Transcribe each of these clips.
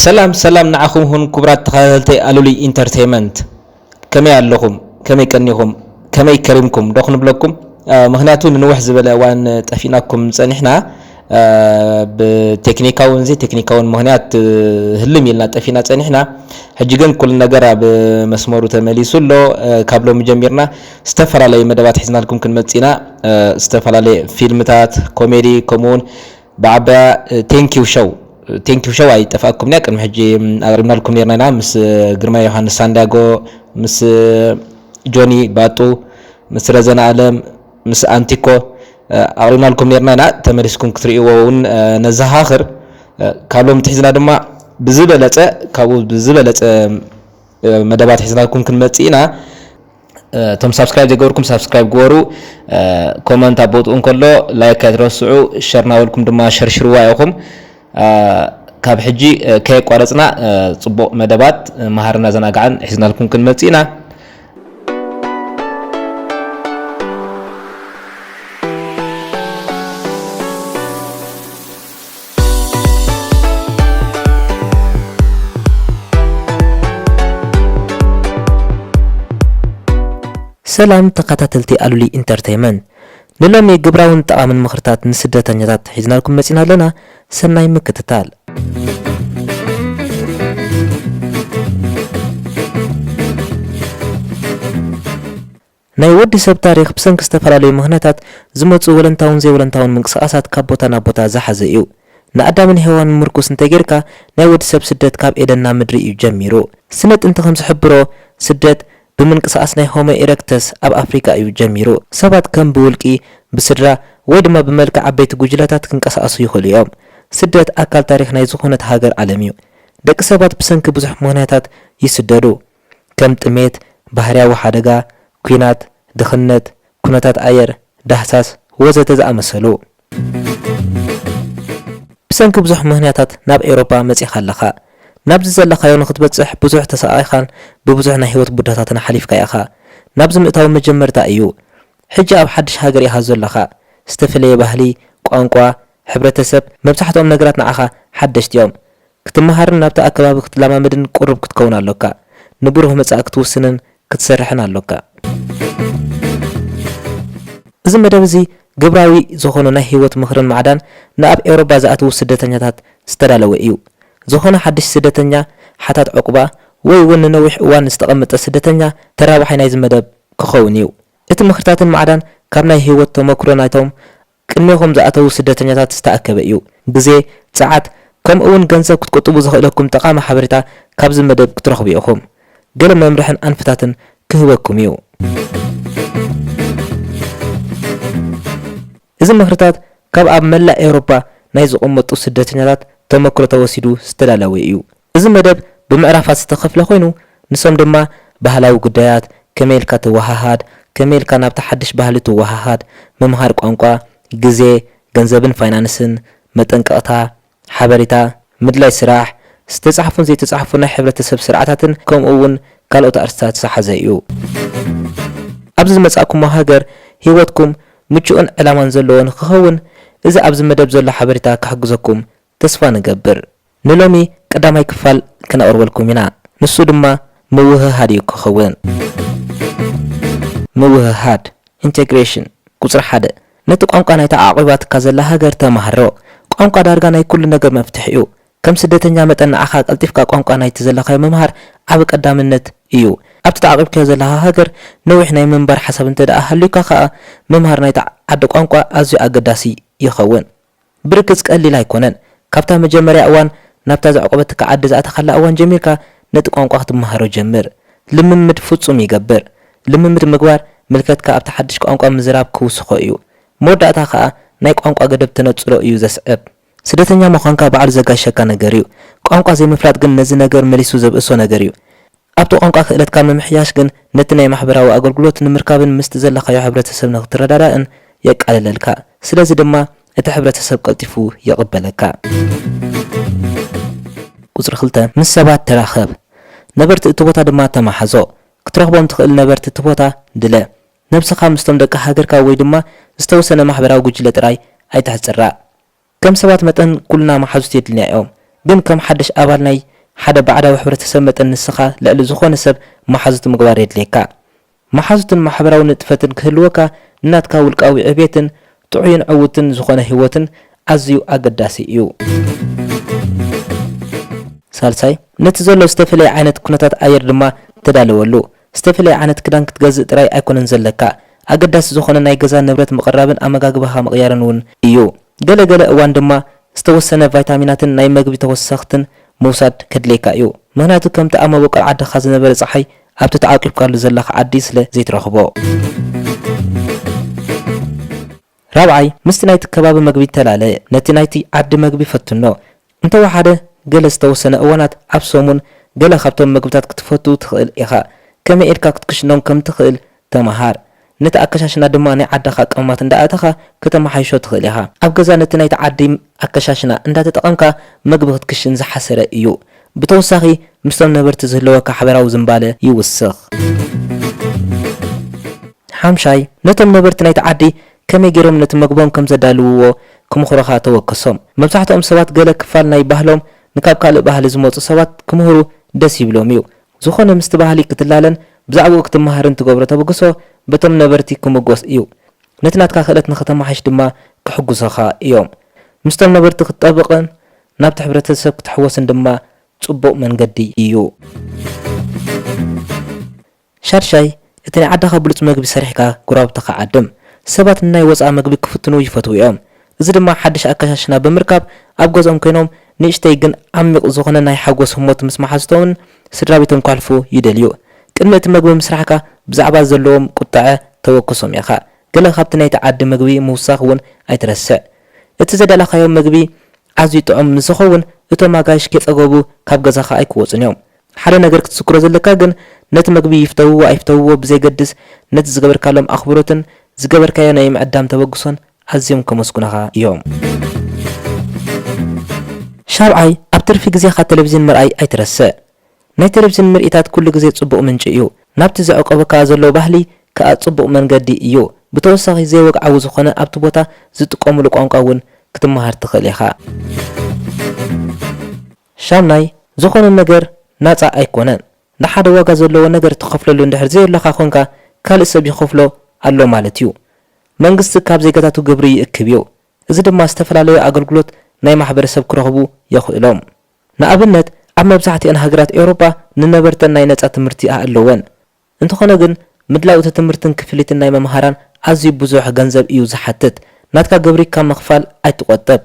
ሰላም ሰላም ንዓኹም ሁን ክቡራት ተኸታተልቲ ኣሉሊ ኢንተርቴይመንት፣ ከመይ ኣለኹም? ከመይ ቀኒኹም? ከመይ ከሪምኩም ዶ ክንብለኩም? አ፣ ምኽንያቱ ንንውሕ ዝበለ እዋን ጠፊእናኩም ጸኒሕና፣ አ፣ ብቴክኒካውን ዘይቴክኒካውን ምኽንያት፣ እ፣ ህልም ኢልና ጠፊእና ጸኒሕና። ሕጂ ግን ኩሉ ነገር ኣብ መስመሩ ተመሊሱ ኣሎ። እ፣ ካብ ሎሚ ጀሚርና ዝተፈላለዩ መደባት ሒዝናልኩም ክንመጽእ ኢና። እ፣ ዝተፈላለየ ፊልምታት፣ ኮሜዲ፣ ከምኡውን ብዓባያ፣ እ፣ ቴንኪው ሾው፣ ቴንኪው ሾው ኣይጠፍኣኩም እያ። ቅድሚ ሕጂ፣ ም፣ ኣቕሪብናልኩም ነርና ኢና። ምስ፣ እ፣ ግርማ ዮሃንስ ሳንዳጎ፣ ምስ፣ እ፣ ጆኒ ባጡ፣ ምስ ረዘነ ኣለም፣ ምስ ኣንቲኮ፣ እ፣ ኣቕሪብናልኩም ነርና ኢና። ተመሊስኩም ክትርእይዎ እውን፣ እ፣ ነዘኻኽር። እ፣ ካብ ሎሚ ትሒዝና ድማ ብዝበለጸ፣ ካብኡ ብዝበለጸ፣ እ፣ መደባት ሒዝናልኩም ክንመጽእ ኢና። እ፣ እቶም ሳብስክራይብ ዘይገበርኩም ሳብስክራይብ ግበሩ። እ፣ ኮመንት ኣብ ቦትኡ እንከሎ ላይክ ኣይትረስዑ። ሸር ናበልኩም ድማ ሸርሽርዋ ኢኹም። እ፣ ካብ ሕጂ፣ እ፣ ከየቋረጽና፣ እ፣ ጽቡቕ መደባት፣ እ፣ መሃርን ኣዘናጋዕን ሒዝናልኩም ክንመጽእ ኢና። ሰላም ተኸታተልቲ ኣሉሊ ኢንተርቴይመንት፣ ንሎሚ ግብራውን ጠቓምን ምኽርታት ንስደተኛታት ሒዝናልኩም መጺና ኣለና። ሰናይ ምክትታል። ናይ ወዲ ሰብ ታሪኽ ብሰንኪ ዝተፈላለዩ ምኽንያታት ዝመጹ ወለንታውን ዘይወለንታውን ምንቅስቓሳት ካብ ቦታ ናብ ቦታ ዝሓዘ እዩ። ንኣዳምን ሄዋንን ምርኩስ እንተጌርካ፣ ናይ ወዲ ሰብ ስደት ካብ ኤደን ናብ ምድሪ እዩ ጀሚሩ። ስነ ጥንቲ ከም ዝሕብሮ፣ ስደት ብምንቅስቓስ ናይ ሆሞ ኤረክተስ ኣብ ኣፍሪቃ እዩ ጀሚሩ። ሰባት ከም ብውልቂ፣ ብስድራ፣ ወይ ድማ ብመልክዕ ዓበይቲ ጉጅለታት ክንቀሳቐሱ ይኽእሉ እዮም። ስደት ኣካል ታሪኽ ናይ ዝኾነት ሃገር ዓለም እዩ። ደቂ ሰባት ብሰንኪ ብዙሕ ምኽንያታት ይስደዱ። ከም ጥሜት፣ ባህርያዊ ሓደጋ፣ ኲናት፣ ድኽነት፣ ኩነታት ኣየር፣ ዳህሳስ፣ ወዘተ ዝኣመሰሉ። ብሰንኪ ብዙሕ ምኽንያታት ናብ ኤውሮጳ መጺኻ ኣለኻ። ናብዚ ዘለኻዮ ንኽትበጽሕ ብዙሕ ተሰቓኢኻን ብብዙሕ ናይ ህይወት ቡዳታትን ሓሊፍካ ኢኻ። ናብዚ ምእታው መጀመርታ እዩ። ሕጂ ኣብ ሓድሽ ሃገር ኢኻ ዘለኻ። ዝተፈለየ ባህሊ፣ ቋንቋ፣ ሕብረተሰብ፣ መብዛሕትኦም ነገራት ንዓኻ ሓደሽቲ እዮም። ክትመሃርን ናብቲ ኣከባቢ ክትለማመድን ቅሩብ ክትከውን ኣሎካ። ንብሩህ መጻኢ ክትውስንን ክትሰርሕን ኣሎካ። እዚ መደብ እዚ ግብራዊ ዝኾኑ ናይ ህይወት ምኽርን ማዕዳን ንኣብ ኤውሮጳ ዝኣትዉ ስደተኛታት ዝተዳለወ እዩ። ዝኾነ ሓድሽ ስደተኛ፣ ሓታት ዑቕባ፣ ወይ እውን ንነዊሕ እዋን ዝተቐመጠ ስደተኛ ተራባሓይ ናይዚ መደብ ክኸውን እዩ። እቲ ምኽርታትን ማዕዳን ካብ ናይ ህይወት ተመክሮ ናይቶም ቅድሜኹም ዝኣተዉ ስደተኛታት ዝተኣከበ እዩ። ግዜ፣ ጸዓት፣ ከምኡ እውን ገንዘብ ክትቁጥቡ ዘኽእለኩም ጠቓሚ ሓበሬታ ካብዚ መደብ ክትረኽቡ ኢኹም። ገለ መምርሕን ኣንፈታትን ክህበኩም እዩ። እዚ ምኽርታት ካብ ኣብ መላእ ኤውሮጳ ናይ ዝቕመጡ ስደተኛታት ተመክሮ ተወሲዱ ዝተዳለወ እዩ። እዚ መደብ ብምዕራፋት ዝተኸፍለ ኮይኑ፣ ንሶም ድማ ባህላዊ ጉዳያት፣ ከመይ ኢልካ ትወሃሃድ፣ ከመይ ኢልካ ናብቲ ሓድሽ ባህሊ ትወሃሃድ፣ ምምሃር ቋንቋ፣ ግዜ፣ ገንዘብን ፋይናንስን፣ መጠንቀቕታ፣ ሓበሬታ፣ ምድላይ ስራሕ፣ ዝተጻሕፉን ዘይተጻሕፉን ናይ ሕብረተሰብ ስርዓታትን ከምኡ እውን ካልኦት ኣርእስታት ዝሓዘ እዩ። ኣብዚ ዝመጻእኩሞ ሃገር ህይወትኩም ምቹእን ዕላማን ዘለዎ ንክኸውን እዚ ኣብዚ መደብ ዘሎ ሓበሬታ ክሕግዘኩም ተስፋ ንገብር። ንሎሚ ቀዳማይ ክፋል ክነቕርበልኩም ኢና። ንሱ ድማ ምውህሃድ እዩ ክኸውን። ምውህሃድ፣ ኢንቴግሬሽን። ቁጽሪ ሓደ፣ ነቲ ቋንቋ ናይታ ኣዕቒባትካ ዘላ ሃገር ተማሃሮ። ቋንቋ ዳርጋ ናይ ኩሉ ነገር መፍትሕ እዩ። ከም ስደተኛ መጠን ንዓኻ ቀልጢፍካ ቋንቋ ናይቲ ዘለኻዮ ምምሃር ዓቢ ቀዳምነት እዩ። ኣብቲ ተዓቒብካዮ ዘለኻ ሃገር ነዊሕ ናይ ምንባር ሓሳብ እንተ ደኣ ሃልዩካ ከኣ፣ ምምሃር ናይታ ዓዲ ቋንቋ ኣዝዩ ኣገዳሲ ይኸውን። ብርግጽ ቀሊል ኣይኮነን። ካብታ መጀመርያ እዋን ናብታ ዘዕቆበትካ ዓዲ ዝኣተኻላ እዋን ጀሚርካ ነቲ ቋንቋ ክትመሃሮ ጀምር። ልምምድ ፍጹም ይገብር። ልምምድ ምግባር ምልከትካ ኣብቲ ሓድሽ ቋንቋ ምዝራብ ክውስኾ እዩ። መወዳእታ ከኣ ናይ ቋንቋ ገደብ ተነጽሎ እዩ ዘስዕብ። ስደተኛ ምዃንካ ባዕሉ ዘጋሽካ ነገር እዩ። ቋንቋ ዘይምፍላጥ ግን ነዚ ነገር መሊሱ ዘብእሶ ነገር እዩ። ኣብቲ ቋንቋ ክእለትካ ምምሕያሽ ግን ነቲ ናይ ማሕበራዊ ኣገልግሎት ንምርካብን ምስቲ ዘለኻዮ ሕብረተሰብ ንክትረዳዳእን የቃልለልካ። ስለዚ ድማ እቲ ሕብረተሰብ ቀልጢፉ ይቕበለካ። ቁጽሪ ክልተ፣ ምስ ሰባት ተራኸብ፣ ነበርቲ እቲ ቦታ ድማ ተማሓዞ። ክትረኽቦም ትኽእል ነበርቲ እቲ ቦታ ድለ። ነብስኻ ምስቶም ደቂ ሃገርካ ወይ ድማ ዝተወሰነ ማሕበራዊ ጉጅለ ጥራይ ኣይተሕጽራ። ከም ሰባት መጠን ኩልና መሓዙት የድልና እዮም፣ ግን ከም ሓድሽ ኣባል ናይ ሓደ ባዕዳዊ ሕብረተሰብ መጠን ንስኻ ልዕሊ ዝኾነ ሰብ መሓዙት ምግባር የድልየካ። መሓዙትን ማሕበራዊ ንጥፈትን ክህልወካ ንናትካ ውልቃዊ ዕቤትን ጥዑይን ዕዉትን ዝኾነ ህይወትን ኣዝዩ ኣገዳሲ እዩ። ሳልሳይ፣ ነቲ ዘሎ ዝተፈላለየ ዓይነት ኩነታት ኣየር ድማ ተዳለወሉ። ዝተፈላለየ ዓይነት ክዳን ክትገዝእ ጥራይ ኣይኮነን ዘለካ። ኣገዳሲ ዝኾነ ናይ ገዛ ንብረት ምቕራብን ኣመጋግባኻ ምቕያርን እውን እዩ። ገለ ገለ እዋን ድማ ዝተወሰነ ቫይታሚናትን ናይ መግቢ ተወሰኽትን ምውሳድ ከድልየካ እዩ። ምኽንያቱ ከምቲ ኣብ መበቆል ዓድኻ ዝነበረ ጸሓይ ኣብቲ ተዓቂብካሉ ዘለኻ ዓዲ ስለ ዘይትረኽቦ። ራብዓይ፣ ምስቲ ናይቲ ከባቢ መግቢ ተላለ። ነቲ ናይቲ ዓዲ መግቢ ፈትኖ። እንተወሓደ ገለ ዝተወሰነ እዋናት ኣብ ሰሙን ገለ ካብቶም መግብታት ክትፈቱ ትኽእል ኢኻ። ከመይ ኢልካ ክትክሽኖም ከም ትኽእል ተመሃር። ነቲ ኣከሻሽና ድማ ናይ ዓድኻ ቀመማት እንዳኣእተኻ ከተመሓይሾ ትኽእል ኢኻ። ኣብ ገዛ ነቲ ናይቲ ዓዲ ኣከሻሽና እንዳተጠቐምካ መግቢ ክትክሽን ዝሓሰረ እዩ። ብተወሳኺ ምስቶም ነበርቲ ዝህልወካ ሓበራዊ ዝንባለ ይውስኽ። ሓምሻይ፣ ነቶም ነበርቲ ናይቲ ዓዲ ከመይ ገይሮም ነቲ መግቦም ከም ዘዳልውዎ ክምኽሩኻ ተወከሶም። መብዛሕትኦም ሰባት ገለ ክፋል ናይ ባህሎም ንካብ ካልእ ባህሊ ዝመጹ ሰባት ክምህሩ ደስ ይብሎም እዩ። ዝኾነ ምስቲ ባህሊ ክትላለን ብዛዕባኡ ክትመሃርን ትገብሮ ተበግሶ በቶም ነበርቲ ክምጎስ እዩ። ነቲ ናትካ ክእለት ንኽተመሓይሽ ድማ ክሕጉሶኻ እዮም። ምስቶም ነበርቲ ክትጠብቕን ናብቲ ሕብረተሰብ ክትሕወስን ድማ ጽቡቕ መንገዲ እዩ። ሻድሻይ፣ እቲ ናይ ዓድኻ ብሉጽ መግቢ ሰሪሕካ ጎረባብትኻ ዓድም። ሰባት ንናይ ወጻኢ መግቢ ክፍትኑ ይፈትዉ እዮም። እዚ ድማ ሓድሽ ኣከሻሽና ብምርካብ ኣብ ገዝኦም ኮይኖም ንእሽተይ ግን ዓሚቕ ዝኾነ ናይ ሓጎስ ህሞት ምስ መሓዙቶምን ስድራ ቤቶም ከሕልፉ ይደልዩ። ቅድሚ እቲ መግቢ ምስራሕካ ብዛዕባ ዘለዎም ቁጠዐ ተወክሶም ኢኻ። ገለ ካብቲ ናይቲ ዓዲ መግቢ ምውሳኽ እውን ኣይትረስዕ። እቲ ዘዳለኻዮ መግቢ ኣዝዩ ጥዑም ምስ ዝኸውን እቶም ኣጋይሽ ከይጸገቡ ካብ ገዛኻ ኣይክወጹን እዮም። ሓደ ነገር ክትዝክሮ ዘለካ ግን ነቲ መግቢ ይፍተውዎ ኣይፍተውዎ ብዘይገድስ ነቲ ዝገበርካሎም ኣኽብሮትን ዝገበርካዮ ናይ ምዕዳም ተበግሶን ኣዝዮም ከመስግኑኻ እዮም። ሻብዓይ፣ ኣብ ትርፊ ግዜኻ ቴሌቪዝን ምርኣይ ኣይትረስዕ። ናይ ቴሌቪዝን ምርኢታት ኩሉ ግዜ ጽቡቕ ምንጪ እዩ። ናብቲ ዘዕቆበካ ዘሎ ባህሊ ከኣ ጽቡቕ መንገዲ እዩ። ብተወሳኺ ዘይወግዓዊ ዝኾነ ኣብቲ ቦታ ዝጥቀሙሉ ቋንቋ እውን ክትመሃር ትኽእል ኢኻ። ሻምናይ፣ ዝኾነ ነገር ናጻ ኣይኮነን። ንሓደ ዋጋ ዘለዎ ነገር ትኸፍለሉ እንድሕር ዘየሎኻ ኾንካ ካልእ ሰብ ይኸፍሎ ኣሎ ማለት እዩ። መንግስቲ ካብ ዜጋታቱ ግብሪ ይእክብ እዩ። እዚ ድማ ዝተፈላለዩ ኣገልግሎት ናይ ማሕበረሰብ ክረኽቡ የኽእሎም። ንኣብነት ኣብ መብዛሕትኤን ሃገራት ኤውሮጳ ንነበርተን ናይ ነጻ ትምህርቲ ኣለወን። እንተኾነ ግን ምድላው እቲ ትምህርትን ክፍሊትን ናይ መምሃራን ኣዝዩ ብዙሕ ገንዘብ እዩ ዝሓትት። ናትካ ግብሪ ካብ ምኽፋል ኣይትቖጠብ።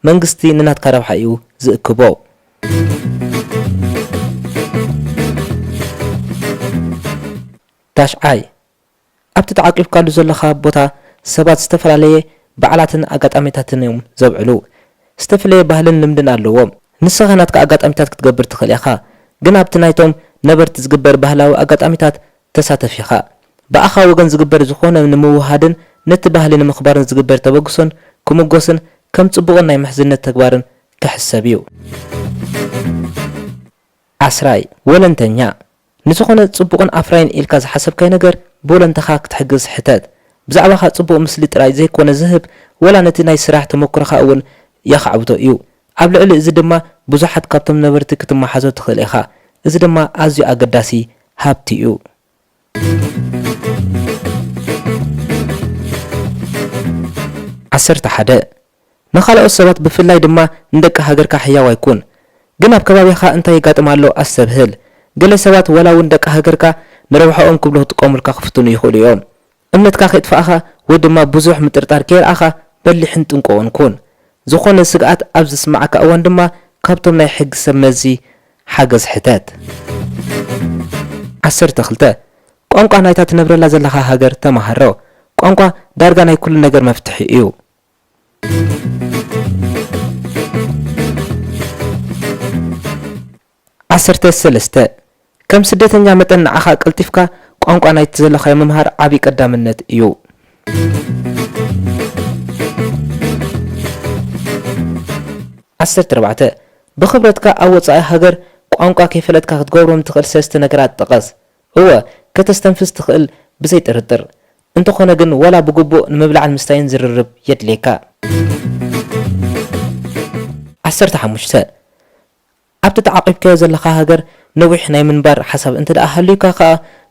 መንግስቲ ንናትካ ረብሓ እዩ ዝእክቦ። ታሽዓይ፣ ኣብቲ ተዓቂብካሉ ዘለኻ ቦታ ሰባት ዝተፈላለየ በዓላትን ኣጋጣሚታትን እዮም ዘብዕሉ። ዝተፈለየ ባህልን ልምድን ኣለዎም። ንስኻ ናትካ ኣጋጣሚታት ክትገብር ትኽእል ኢኻ፣ ግን ኣብቲ ናይቶም ነበርቲ ዝግበር ባህላዊ ኣጋጣሚታት ተሳተፍ ኢኻ። ብኣኻ ወገን ዝግበር ዝኾነ ንምውሃድን ነቲ ባህሊ ንምኽባርን ዝግበር ተበግሶን ክምጎስን ከም ጽቡቕን ናይ ምሕዝነት ተግባርን ክሕሰብ እዩ። ዓስራይ፣ ወለንተኛ። ንዝኾነ ጽቡቕን ኣፍራይን ኢልካ ዝሓሰብካዮ ነገር ብወለንተኻ ክትሕግዝ ሕተት። ብዛዕባኻ ጽቡቕ ምስሊ ጥራይ ዘይኮነ ዝህብ፣ ወላ ነቲ ናይ ስራሕ ተመኩሮኻ እውን የኻዕብቶ እዩ። ኣብ ልዕሊ እዚ ድማ ብዙሓት ካብቶም ነበርቲ ክትመሓዞ ትኽእል ኢኻ። እዚ ድማ ኣዝዩ ኣገዳሲ ሃብቲ እዩ። ዓሰርተ ሓደ፣ ንኻልኦት ሰባት ብፍላይ ድማ ንደቂ ሃገርካ ሕያዋይ ኩን። ግን ኣብ ከባቢኻ እንታይ ይጋጥም ኣሎ ኣስተብህል። ገለ ሰባት ዋላ እውን ደቂ ሃገርካ ንረብሓኦም ክብሉ ክጥቀሙልካ ክፍትኑ ይኽእሉ እዮም። እምነትካ ከይጥፋእኻ ወይ ድማ ብዙሕ ምጥርጣር ከየርኣኻ በሊሕን ጥንቁቕን ኩን። ዝኾነ ስግኣት ኣብ ዝስምዓካ እዋን ድማ ካብቶም ናይ ሕጊ ሰብ መዚ ሓገዝ ሕተት። ዓሰርተ ክልተ፣ ቋንቋ ናይታ ትነብረላ ዘለኻ ሃገር ተመሃሮ። ቋንቋ ዳርጋ ናይ ኩሉ ነገር መፍትሒ እዩ። ዓሰርተ ሰለስተ፣ ከም ስደተኛ መጠን ንዓኻ ቀልጢፍካ ቋንቋ ናይቲ ዘለኻዮ ምምሃር ዓቢ ቀዳምነት እዩ። ዓሰርተ ኣርባዕተ፣ ብኽብረትካ ኣብ ወጻኢ ሃገር ቋንቋ ከይፈለጥካ ክትገብሮም ትኽእል ሰለስተ ነገራት ጥቐስ። እወ፣ ከተስተንፍስ ትኽእል ብዘይ ጥርጥር። እንተኾነ ግን ዋላ ብግቡእ ንምብላዕን ምስታይን ዝርርብ የድልየካ። ዓሰርተ ሓሙሽተ፣ ኣብቲ ተዓቒብካዮ ዘለኻ ሃገር ነዊሕ ናይ ምንባር ሓሳብ እንተ ደኣ ሃልዩካ ከኣ፣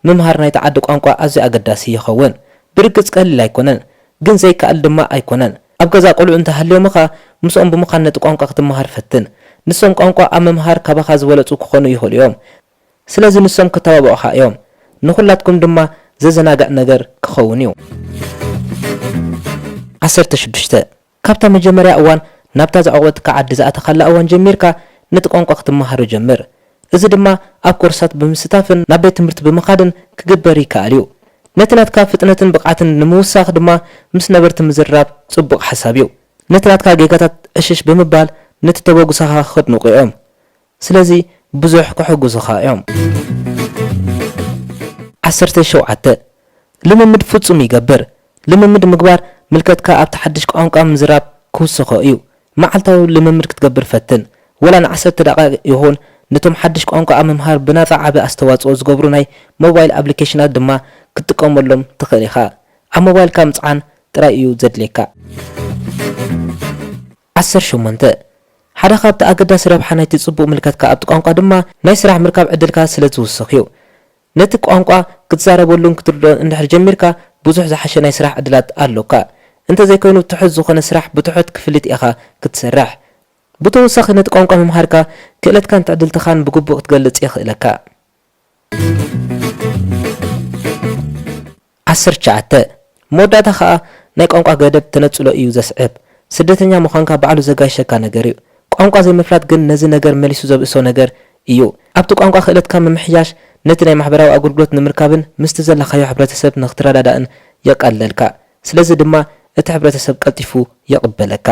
ምምሃር ናይቲ ዓዲ ቋንቋ ኣዝዩ ኣገዳሲ ይኸውን። ብርግጽ ቀሊል ኣይኮነን፣ ግን ዘይከኣል ድማ ኣይኮነን። ኣብ ገዛ ቆልዑ እንተ ሃልዮምኻ፣ ምስኦም ብምዃን ነቲ ቋንቋ ክትመሃር ፈትን። ንሶም ቋንቋ ኣብ ምምሃር ካባኻ ዝበለጹ ክኾኑ ይኽእሉ እዮም። ስለዚ ንሶም ክተባብዑኻ እዮም። ንኹላትኩም ድማ ዘዘናግዕ ነገር ክኸውን እዩ። ዓሰርተ ሽዱሽተ። ካብታ መጀመርያ እዋን ናብታ ዘዕቖበትካ ዓዲ ዝኣተኻላ እዋን ጀሚርካ ነቲ ቋንቋ ክትመሃሮ ጀምር። እዚ ድማ ኣብ ኮርሳት ብምስታፍን ናብ ቤት ትምህርቲ ብምኻድን ክግበር ይከኣል እዩ። ነቲ ናትካ ፍጥነትን ብቕዓትን ንምውሳኽ ድማ ምስ ነበርቲ ምዝርራብ ጽቡቕ ሓሳብ እዩ። ነቲ ናትካ ጌጋታት ዕሽሽ ብምባል ነቲ ተበግሶኻ ከድንቑ እዮም። ስለዚ ብዙሕ ክሕግዙኻ እዮም። ዓሰርተ ሸውዓተ። ልምምድ ፍጹም ይገብር። ልምምድ ምግባር ምልከትካ ኣብቲ ሓድሽ ቋንቋ ምዝራብ ክውስኾ እዩ። መዓልታዊ ልምምድ ክትገብር ፈትን። ወላ ንዓሰርተ ደቓይቕ ይኹን፣ ነቶም ሓድሽ ቋንቋ ኣብ ምምሃር ብናጻ ዓቢ ኣስተዋጽኦ ዝገብሩ ናይ ሞባይል ኣፕሊኬሽናት ድማ ክትጥቀመሎም ትኽእል ኢኻ። ኣብ ሞባይልካ ምጽዓን ጥራይ እዩ ዘድልየካ። ዓሰርተ ሸሞንተ። ሓደ ካብቲ ኣገዳሲ ረብሓ ናይቲ ጽቡቕ ምልከትካ ኣብቲ ቋንቋ ድማ ናይ ስራሕ ምርካብ ዕድልካ ስለ ዝውስኽ እዩ። ነቲ ቋንቋ ክትዛረበሉን ክትርድኦን እንድሕር ጀሚርካ፣ ብዙሕ ዝሓሸ ናይ ስራሕ ዕድላት ኣሎካ። እንተዘይኮይኑ፣ ትሑት ዝኾነ ስራሕ ብትሑት ክፍሊት ኢኻ ክትሰርሕ። ብተወሳኺ፣ ነቲ ቋንቋ ምምሃርካ፣ ክእለትካን ትዕድልትኻን ብግቡእ ክትገልጽ የኽእለካ። ዓሰርተ ትሽዓተ። መወዳእታ ኸኣ፣ ናይ ቋንቋ ገደብ ተነጽሎ እዩ ዘስዕብ። ስደተኛ ምዃንካ ባዕሉ ዘጋይሸካ ነገር እዩ። ቋንቋ ዘይምፍላጥ ግን ነዚ ነገር መሊሱ ዘብእሶ ነገር እዩ። ኣብቲ ቋንቋ ክእለትካ ምምሕያሽ፣ ነቲ ናይ ማሕበራዊ ኣገልግሎት ንምርካብን ምስቲ ዘለኻዮ ሕብረተሰብ ንኽትረዳዳእን የቃልለልካ። ስለዚ ድማ እቲ ሕብረተሰብ ቀልጢፉ ይቕበለካ።